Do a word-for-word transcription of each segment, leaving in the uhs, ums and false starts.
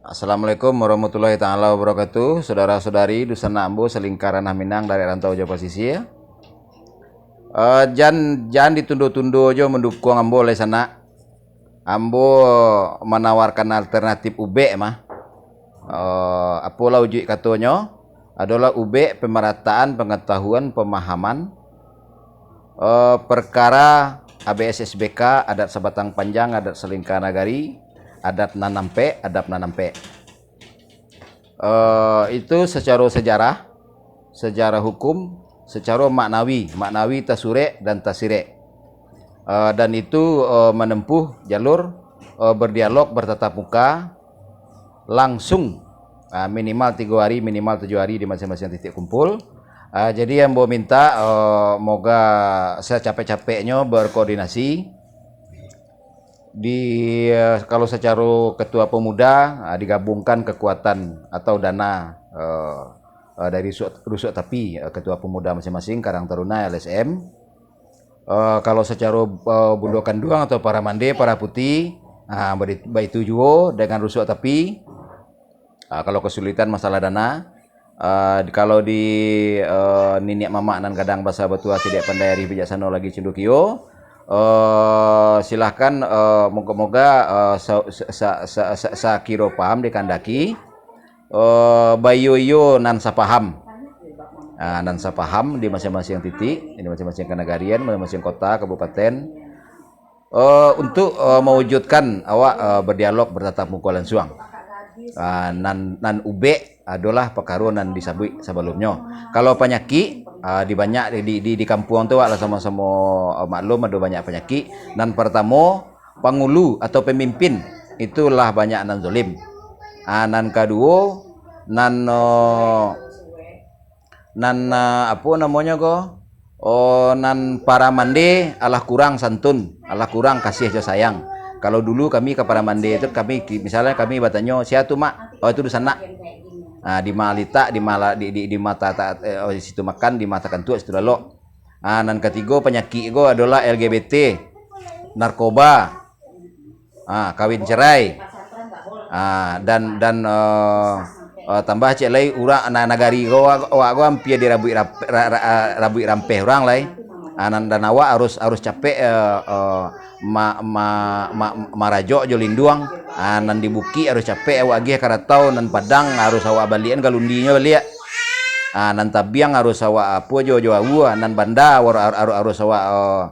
Assalamualaikum warahmatullahi taala wabarakatuh. Saudara-saudari, dunsanak ambo salingka ranah Minang, dari rantau jo pasisia. Eh, jan, jan ditundo-tundo jo mandukuang ambo lai sanak. Ambo manawarkan alternatif ubek mah. Eh, apolah ujuik katonyo, adolah ubek pemerataan pengetahuan pemahaman, eh, perkara A B S S B K, adat sabatang panjang, adat salingka nagari, adat nan ampek, adat nan ampek. Eh, itu sacaro sejarah, sejarah hukum, sacaro maknawi, maknawi tasurek dan tasirek. Eh, dan itu, eh, menempuh jalur, eh, berdialog, bertatap muka, langsung, ah, minimal tigo hari, minimal tujuh hari di masing-masing titik kumpul. Ah, jadi ambo minta, eh, moga sacapek-capeknyo berkoordinasi. Di, eh, kalau sacaro ketua pemuda, ah, digabungkan kekuatan atau dana, eh, eh, dari Rusuk, Rusuk Tapi, eh, ketua pemuda masing-masing, Karang Taruna, L S M. Eh, kalau sacaro, eh, Bundo Kanduang atau Para Mande, Para Puti, ah, bari-, baitu juo dengan Rusuk Tapi. Ah, kalau kesulitan masalah dana, ah, di, kalau di, eh, niniak mamak nan gadang basa batuah, cadiak pandai, arih bijaksano, lagi cundukio, eh, silahkan, eh, moga-moga, eh, sa-, sa-, sa-, sa-, sa-, sakiro paham dikandaki, eh, baiyo-iyo nan sapaham. Ah, nan sapaham di masing-masing titik, di masing-masing kanagarian, masing-masing kota, kabupaten, eh, untuk, eh, mawujudkan awak, eh, berdialog, bertatap muka lansuang. Ah, nan, nan ubek adolah pakaro nan disabuik sabalumnyo. Kalau panyakik, ah, di banyak di, di, di kampuang tu awak lah samo-samo, eh, maklum ado banyak panyakik. Nan partamo, pangulu atau pamimpin, itulah banyak nan zolim. Ah, nan kaduo, nan, eh, nan, ah, apo namonyo ko? Oh, nan para mande alah kurang santun, alah kurang kasih jo sayang. Kalau dulu kami ka para mande tu, kami ki-, misalnya kami batanyo, "Sia tu, Mak?" "Oh, itu dunsanak." Ah, di ma litak, di ma la-, di, di, di mata ta-, eh, oh, di situ makan, di mata kantuak, situ lalok. Ah, nan katigo panyakik ko adolah L G B T, narkoba, ah, kawin cerai. Ah, dan, dan, eh, eh, tambah ciek lai urang na-, nagari ko, awak, awak ko ampia dirabuik rap-, ra-, ra-, ah, rabuik rampeh urang lai. Ah, nan, dan awak harus, harus capek, eh, eh, ma-, ma-, ma-, marajok jo linduang. Ah, nan di bukik harus capek awak agiah karatau, nan padang harus awak baliakan galundinyo baliak. Ah, nan tabiang harus awak apo jo, jo aua, nan banda har-, har-, har-, harus awak, eh,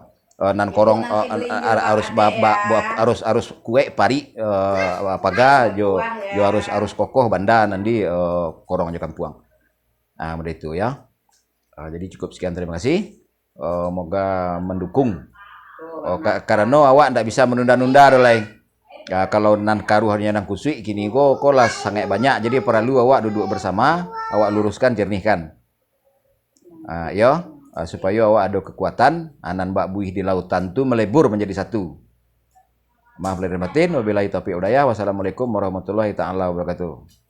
eh, nan korong, eh, an-, an-, harus ba-, ba-, ba-, harus, harus kuek parik, eh, paga jo, jo harus, harus kokoh banda nan di, eh, korong jo kampuang. Ah, model itu, ya. Ah, jadi cukup sekian, terima kasih. Eh, moga mendukung. Oh, ka-, karano awak ndak bisa menunda-nunda doh lai. Ah, kalau nan karuahnyo nan kusuik kini ko, ko lah sangaik banyak, jadi paralu awak duduk bersama, awak luruskan, jernihkan. Ah, iyo, ah, supayo awak ado kekuatan, ah, nan bak buih di lautan tu melebur menjadi satu. Maaf lahir dan batin, wabillahi taufiq wal hidayah. Wassalamualaikum warahmatullahi taala wabarakatuh.